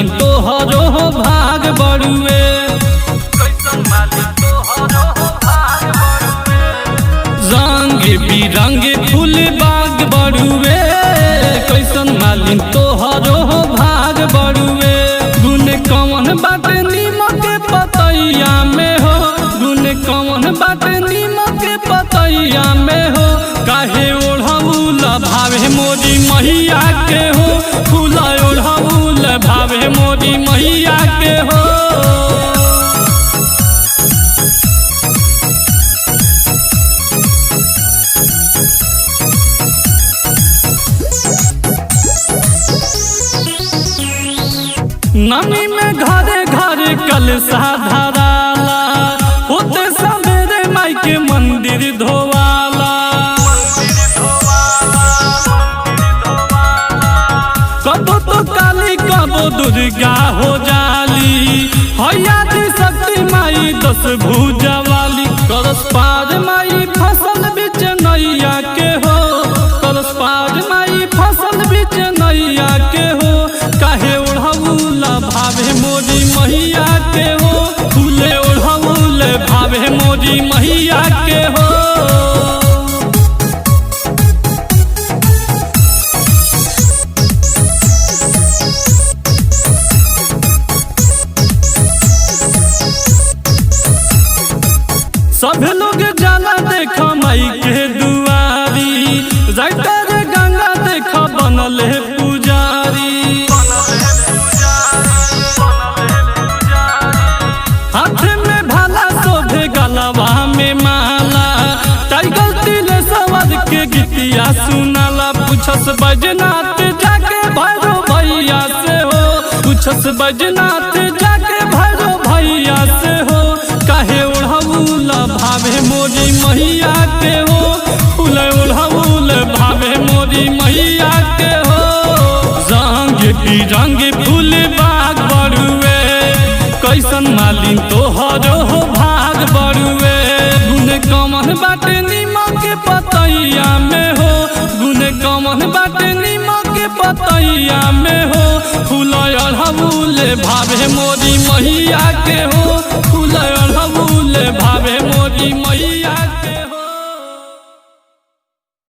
मालिन तोहरो हो भाग बड़ुए। रंग बिरंग फूल बाग बड़ुए, कैसन मालिन तोहरो हो भाग बड़ुए। गुण कौन बाटे नीमक के पतैया में हो, गुण कौन बाटे नीमक के पतैया में हो। काहे ओढ़ौल भावे मोरी मैया के हो, फूल ओढ़ौल भावे मोरी मैया के हो। नमी में घरे घरे कलशा धराला, होते सवेरे माई के मंदिर धोवाला। कबो तो काली कबो दुर्गा हो जाली, हैया दी शक्ति माई दस भुजा वाली। करस पार माई फसल बिच नैया के हो, करस पार माई फसल बिच नैया के हो। काहे ओढ़ौल भावे मोरी मैया के हो, फूले ओढ़ौल भावे मोरी मैया के हो। सब लोग जाला देख माई के दुआरी, राइटर गंगा देख बनल है पुजारी। हाथ में भाला शोभे गलवा में माला, टाइगर तिल सवर के गीतिया सुनाला। पूछस बजनाथ जाके भैरो भैया से हो, पूछस बजनाथ जाके भैरो भैया से हो। काहे ओढ़ौल भावे मोरी मैया के हो, फूल ओढ़ौल भावे मोरी मैया के हो। रंग बिरंग फूल बाग बड़ुए, कैसन मालिन तोहरो हो भाग बड़ुए। गुण कमन बाटे नीमक के पतैया में हो, गुण कमन बाटे नीमक के पतैया में हो। फूल अढ़ौल भावे मोरी मैया के हो, फूल अढ़ौल भावे